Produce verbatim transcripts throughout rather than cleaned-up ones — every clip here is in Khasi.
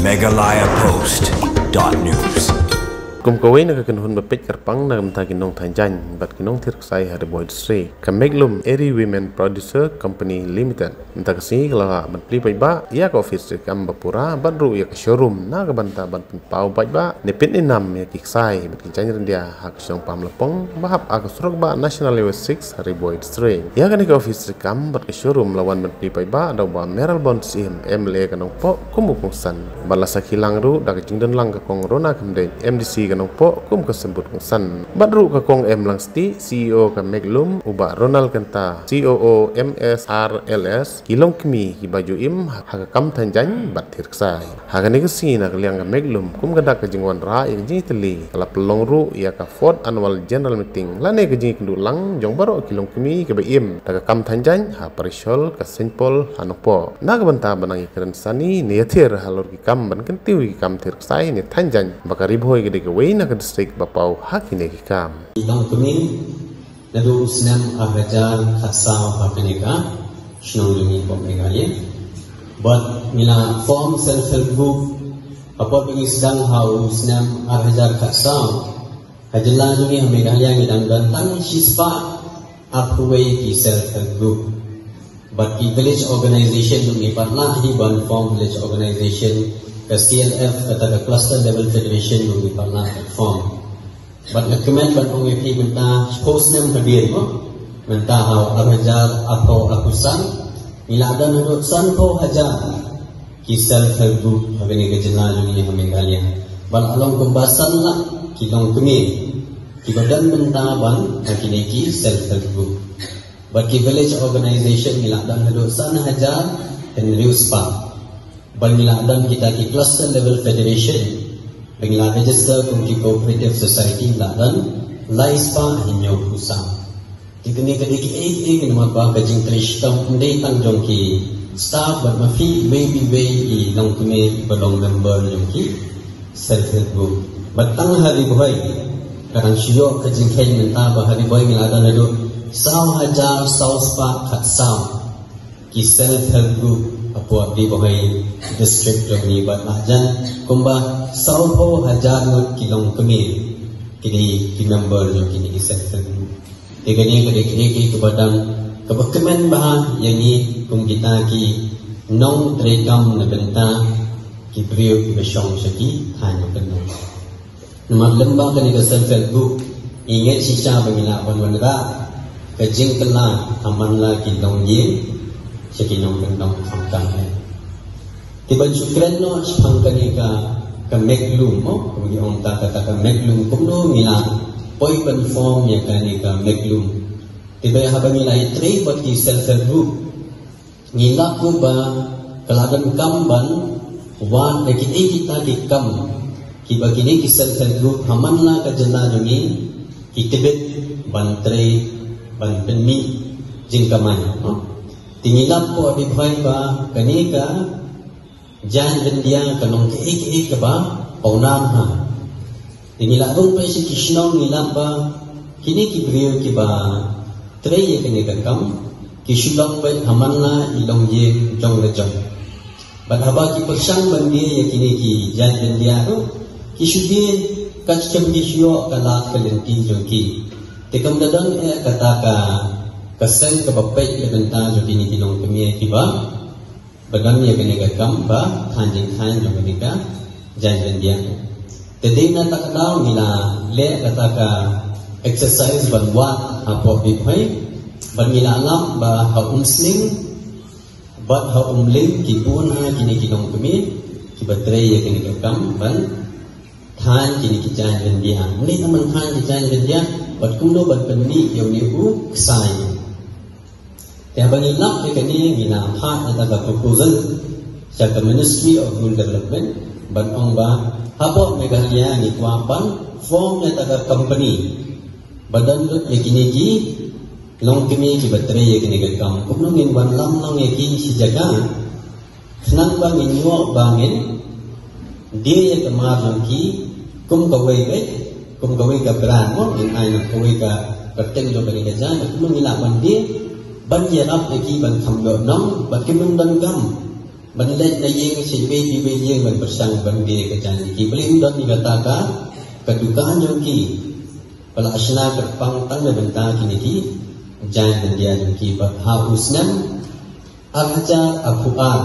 Meghalaya Post dot news. Kum kawei na ka kynhun ba peit kyrpang na ka bynta ki nongthaiñ jaiñ bad ki nongthir ksai ha Ri Bhoi District, ka Meglum Eri Women Producer Company Limited mynta ka sngi ka la lah ban plie paidbah ïa ka office treikam ba pura bad ruh ïa ka showroom na ka bynta ban pynpaw paidbah ne pyni nam ïa ki ksai bad ki jaiñ ryndia ha ka shnong Pamlapong ba hap ha ka surok bah National Highway six ha Ri Bhoi District. Ïa kane ka office treikam bad ka showroom la wan ban plie paidbah da u Bah Mayral Born Syiem, M L A ka Nongpoh, kum u kongsan. Bad la sakhi lang ruh da ka jingdon lang ka Kong Rona Khymdeit, M D C ka Nongpoh, kum ka symbud kongsan. Bad ruh ka Kong M Langstieh, C E O ka Meglum, u Bah Ronald Kynta, C O O M S R L S, ki longkmie kiba ju im ha ka kam thaiñ jaiñ bad thir ksai. Ha kane ka sngi na ka liang ka Meglum, kum ka dak ka jingwanrah ïa ka jingïatylli, ka la pynlong ruh ïa ka fourth Annual General Meeting lane ka jingïakynduh lang jong baroh ki longkmie kiba im da ka kam thaiñ jaiñ ha Parish Hall ka Saint Paul ha Nongpoh, na ka bynta ban nang ïakren sani ne ïathir halor ki kam ban kyntiew ïa ki kam thir ksai ne thaiñ jaiñ, ba ka Ri Bhoi ka dei kawei na ka district ba paw ha kine ki kam. Ki longkmie naduh u snem ar hajar khatsaw ha kane ka shnong jong ngi hapoh Meghalaya. Bad ngi la form self help group hapoh ba ngi sdang ha u snem ar hajar khatsaw. Ha jylla jong ngi ha Meghalaya ngi dang don tang shispah arphew wei ki self help group. Bad ki village organization ruh ngi pat lah hi ban form village organization, ka C L F kata ka cluster level federation ruh ngi pat lah form. Bad nga kmen ban ong ïa phi mynta shiphew snem hadien mo, mynta ha u ar hajar arphew arphew san, ngi la don haduh sanphew hajar ki self help group ha kane ka jylla jong ngi ha Meghalaya. Bad la long kumba san lak ki longkmie kiba don bynta ban ha kine ki self help group. Bad ki village organization ngi la don haduh san hajar hynriew spah. Bad ngi la don kita ki cluster level federation ba ngi la register kum ki cooperative society, ngi la don lai spah hynñiewphew san. Te kane ka dei kiei kiei namar ba ka jingtrei shitom ym dei tang jong ki staff bad ma phi iwei pa iwei i longkmie ba long member jong ki self help group. Bad tang ha Ri Bhoi ka dang shu ïoh ka jingkheiñ mynta ba ha Ri Bhoi ngi la don haduh saw hajar saw spah khatsaw ki self help group hapoh Ri Bhoi district jong ngi bad la jan kumba sawphew hajar ngut ki longkmie ki dei ki member jong kine ki self help group. Te kane ka dei kine ki kaba dang kaba kmen bha ïa ngi kum kita ki nongtrei kam na bynta ki briew kiba shong sha ki thaiñ ba kynnoh. Namar lem bad kane ka self help group ngi ngeit shisha ba ngi lah ban wanrah ka jingkylla ha man la ki longïing sha ki nongkyndong khamtam eh. Te ban shu kren noh shaphang kane ka ka Meglum mo, kumba ngi ong ta kata ka Meglum, kumno ngi la poi ban form ïa kane ka Meglum. Te ba haba ngi la ïatrei bad ki self help group ngi lap ruh ba ka la donkam ban wad ïa kiei kita ki kam kiba kine ki self help group ha man la ka jylla jong ngi ki tbit ban trei ban pynmih jingkamai, no? Te ngi lap hapoh Ri Bhoi ba kane ka jaiñ lyndia ka long kaei kaei kaba pawnam ha. Te ngi la rung peit sha ki shnong ngi lap ba kine ki briew kiba trei ïa kane ka kam ki shu long beit ha man la i longïing jong la jong. Bad haba ki pyrshang ban die ïa kine ki jaiñ lyndia ruh ki shu die kat shem ki shu ïoh ka lad ka lynti jong ki. Te kam da don eh kata ka ka seng kaba peit na bynta jong kine ki longkmie kiba ba don ïa kane ka kam ba thaiñ jingthaiñ jong kane ka jaiñ lyndia. Te dei na kata ka daw ngi la leh kata ka exercise ban wad hapoh Ri Bhoi bad ngi la lap ba ha Umsning bad ha Umling ki bun ha kine ki longkmie kiba trei ïa kane ka kam ban thaiñ kine ki jaiñ lyndia. Ym dei tang ban thaiñ ki jaiñ lyndia bad kumno ban pynmih ïa une u ksai. Te haba ngi lap ïa kane ngi la phah ïa ka proposal sha ka Ministry of Rural Development ban ong ba hapoh Meghalaya ngi kwah ban form ïa ka company ba don lut ïa kine ki longkmie kiba trei ïa kane ka kam. Kumno ngin wanlam noh ïa ki shi jaka khnang ba ngin ïoh ba ngin die ïa ka mar jong ki kum kawei beit, kum kawei ka brand mo, ngin ai noh kawei ka kyrteng jong kane ka jaiñ, kumno ngi lah ban die ban ïarap ïa ki ban kham ïoh nong bad kim donkam Ban leit na ïing sha iwei pa iwei ïing ban pyrshang ban beh ka jaiñ jong ki. Balei don ïa kata ka, ka dukan jong ki ba la shna kyrpang tang na bynta kine ki jaiñ lyndia jong ki. Bad ha u snem ar hajar arphew ar,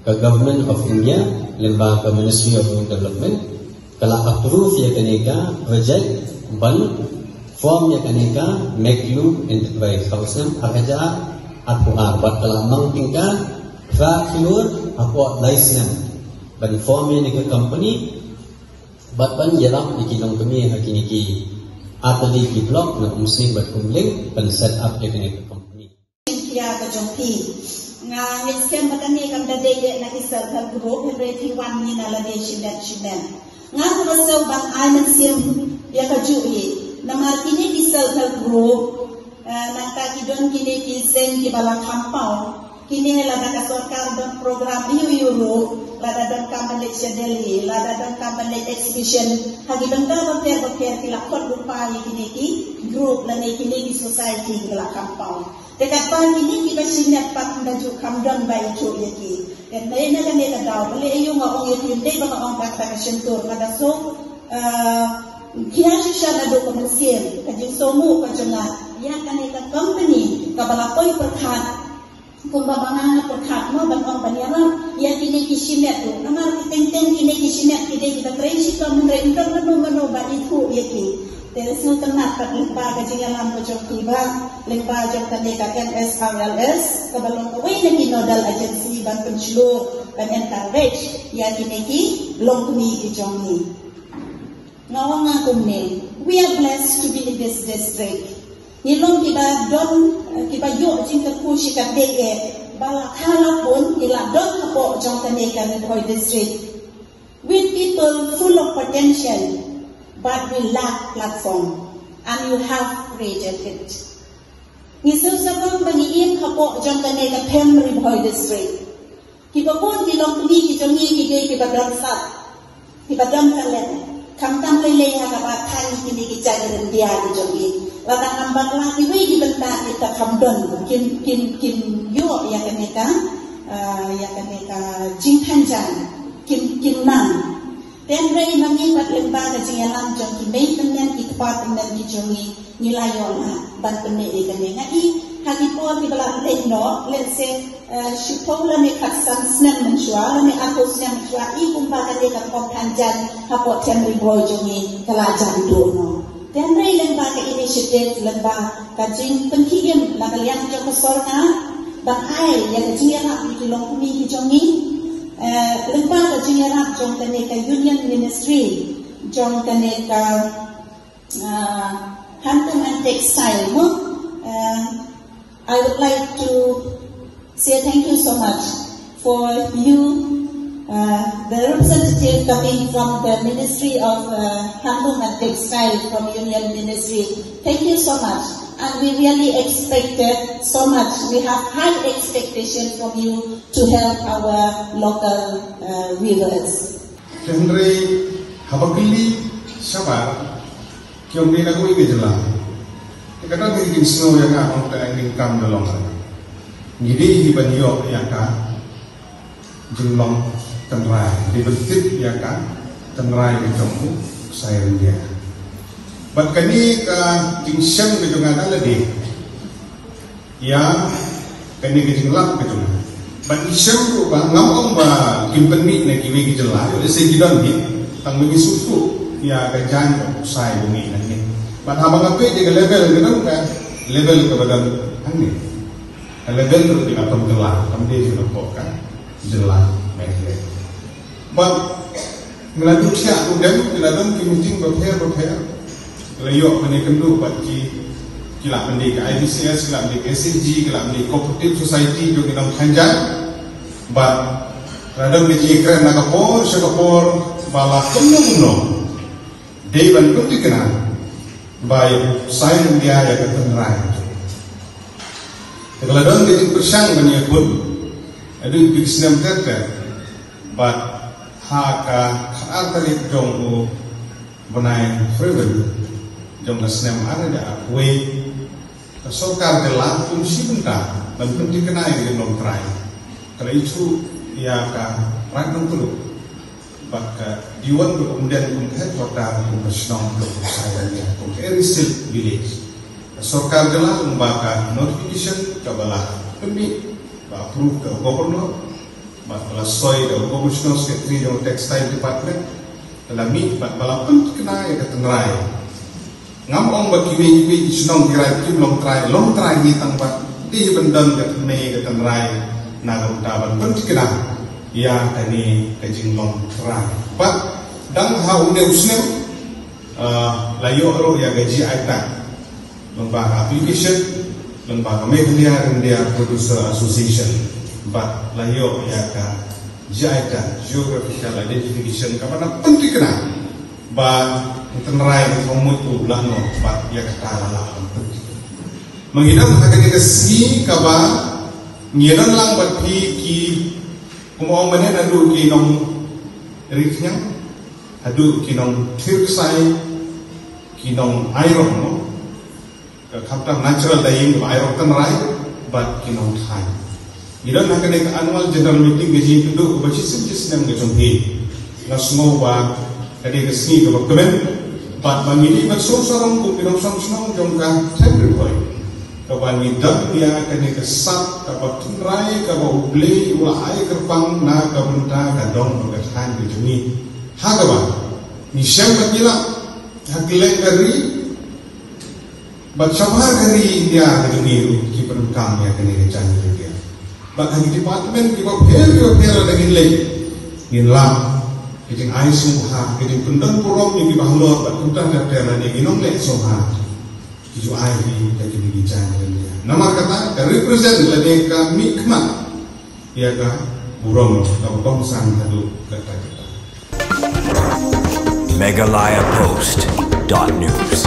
ka Government of India lyngba ka Ministry of Rural Development ka la approve ïa kane ka project ban form ïa kane ka Meglu Enterprise ha u snem ar hajar arphew ar, bad ka la mang tyngka phra klur hapoh lai snem ban form ïa kane ka company, bad ban ïarap ïa ki longkmie ha kine ki artylli ki block na Umsning bad Umling ban set up ïa kane ka company. Jingpyntip ka jong phi. Nga ngeit skhem ba kane kam da dei na ki self help group, hynrei phi wan ngi na lade shimet shimet. Nga ruh nga sngewbha ban ai mynsiem ïa kajuh hi. Namar kine ki self help group, eh, nangta ki don kine ki seng kiba la kham paw. Kine lada ka sorkar don program ïu ïu ruh, lada don kam ban leit sha Delhi, lada don kam ban leit exhibition ha ki bynta bapher bapher, ki la khot lypa ïa kine ki group lane kine ki society kiba la kham paw. Te katba kine kiba shimet pat ynda ju kham don ba ïathuh ïa ki. Te na kane ka daw, balei aïu nga ong ïa ki, ym dei ba nga ong kat da ka shyntur, nga da shu, eh, khia shisha naduh ka mynsiem, ka jingsngewnguh ka jong nga ïa kane ka company kaba la poi pyrkhat. Kumba ma nga nga pyrkhat mo ban ong ban ïarap ïa kine ki shimet ruh. Namar ki teng teng kine ki shimet ki dei kiba trei shitom, hynrei ym don mano mano ba ithuh ïa ki. Te sngewtynnat pat lyngba ka jingïalam ka jong phi bah, lyngba jong kane ka M S R L S, kaba long kawei na ki nodal agency ban pynshlur, ban encourage ïa kine ki longkmie ki jong ngi. Nga ong nga kumne, we are blessed to be in this district. Ngi long kiba don, kiba ïoh jingkyrkhu shikatdei eh, ba la kha la pun ngi la don hapoh jong kane ka Ri Bhoi District. With people full of potential, but we lack platform, and you have created it. Ngi sngewsarong ba ngi im hapoh jong kane ka Them Ri Bhoi District. Kiba bun ki longkmie ki jong ngi ki dei kiba don sap, kiba don talent. Khamtam lei lei ha kaba thaiñ kine ki jait ryndia ki jong ngi. Lada ngam bakla kiwei ki bynta kita kham don, kim, kim, kim ïoh ïa kane ka, ah, ïa kane ka jingthain jaiñ, kim, kim nang. Hynrei ma ngi pat lyngba ka jingïalam jong ki mei tymmen, ki kpa tymmen ki jong ngi, ngi la ïoh lah ban pynmih ïa kane. Nga i ha ki por kiba la leit noh, let's say, eh, shiphew lane khatsan snem mynshuwa lane arphew snem mynshuwa, i kumba kane ka kong thain jaiñ hapoh Them Ri Bhoi jong ngi ka la jan duh noh. Hynrei lyngba ka initiative, lyngba ka jingpynkhie im na ka liang jong ka sorkar ban ai ïa ka jingïarap ïa ki longkmie ki jong ngi, eh, lyngba ka jingïarap jong kane ka Union Ministry jong kane ka, ah, Handloom and Textile mo, eh, I would like to say thank you so much for you, uh, the representative coming from the Ministry of, uh, Handloom and Textile from Union Ministry. Thank you so much. And we really expected so much. We have high expectation from you to help our local, uh, weavers. Hynrei haba kylli shabar, ki ong dei na kawei ka jylla. Te ka don ka jingsngew ïa nga ong ka income da long. Ngi dei hi ban ïoh ïa ka jinglong tynrai, dei ban tip ïa ka tynrai ka jong u ksai ryndia. Bad kane ka jingshem ka jong nga da lade ïa kane ka jinglap ka jong nga. Bad ngi shem ruh ba ngam ong ba kim pynmih na kiwei ki jylla, ïoh lehse ki don hi, tang ba ngi sngewthuh ïa ka jaiñ ka ksai ba mih nangne. Bad haba nga peit ïa ka level, ka don ka level kaba don hangne. Ka level ruh ka dei na pdeng jylla, kam dei ka hapoh ka jylla Meghalaya. Bad ngi la duh thiah duh dem, ngi la don ki meeting bapher bapher. Ngi la ïoh ban ïakynduh bad ki, ki lah ban dei ka I B C S, ki lah ban dei ka S H G, ki lah ban dei Cooperative Society jong ki nongthain jaiñ. Bad ngi la don ki jingïakren na ka por sha ka por ba la kumno kumno dei ban pynthikna ba ïa u ksai ryndia ïa ka tynrai. Te ka la don ka jingpyrshang ban ïakynduh haduh ki snem ter ter. Bad ha ka khatar tarik jong u bnai February jong ka snem ar hajar arphew wei, ka sorkar ka la kum shi bynta ban pynthikna ïa ka jinglong tynrai. Ka la ïathuh Ïa ka Raid Nongtluh bad ka Diwan ka Umden kum ka headquarter kum ka shnong ka Umsai kum ka Eri Silk Village. Ka sorkar jylla lyngba ka notification kaba la pynmih ba approve da u Governor bad ba la soi da u Commissioner Secretary jong Textile Department, ka la mih bad ba la pynthikna ïa ka tynrai. Ngam ong ba kiwei kiwei ki shnong ki raid kim long trai, long trai hi tang ba dei ban don ka tynrai, ka tynrai na ka bynta ban pynthikna ïa kane ka jinglong trai. Bad dang ha une u snem, ah, la ïoh ruh ïa ka G I tag lyngba ka application lyngba ka Meghalaya Ryndia Producer Association. Bad la ïoh ïa ka G I tag, Geographical Identification, kaba na pynthikna ba u tynrai u thong mut u lano bad ïa kata la lah ban pynthikna. Ma ngi don ha kane ka sngi kaba ngi don lang bad phi ki, kumba ong mynne, naduh ki nong ri khñiang haduh ki nong thir ksai, ki nong ai rong, no? Ka khamtam natural dyeing ba ai rong tynrai bad ki nongthaiñ. Ngi don ha kane ka annual general meeting ka jingïakynduh kaba shisien shisnem ka jong phi. Nga sngew ba ka dei ka sngi kaba kmen bad ba ngi dei ban sngewsarong kum ki nongshong shnong jong ka Thaiñ Ri Bhoi, kaba ngi don ïa kane ka sap kaba tynrai kaba U Blei u la ai kyrpang na ka bynta ka dong bad ka thaiñ ka jong ngi, ha kaba ngi shem bad ngi lap ha kylleng ka ri bad sha bha ka ri India ka jong ngi ruh, ki pyndonkam ïa kane ka jaiñ India. Bad ha ki department kiba pher kiba pher lada ngin leit, ngin lap ka jingai sngewbha, ka jingpyndon burom ïa kiba halor bad kumta ter ter lane ki nongleh sngewbha ki ju ai hi da kine ki jaiñ India. Namar kata ka represent lane ka mihkhmat ïa ka burom kaba kongsan haduh katta katta. Meghalaya Post dot news.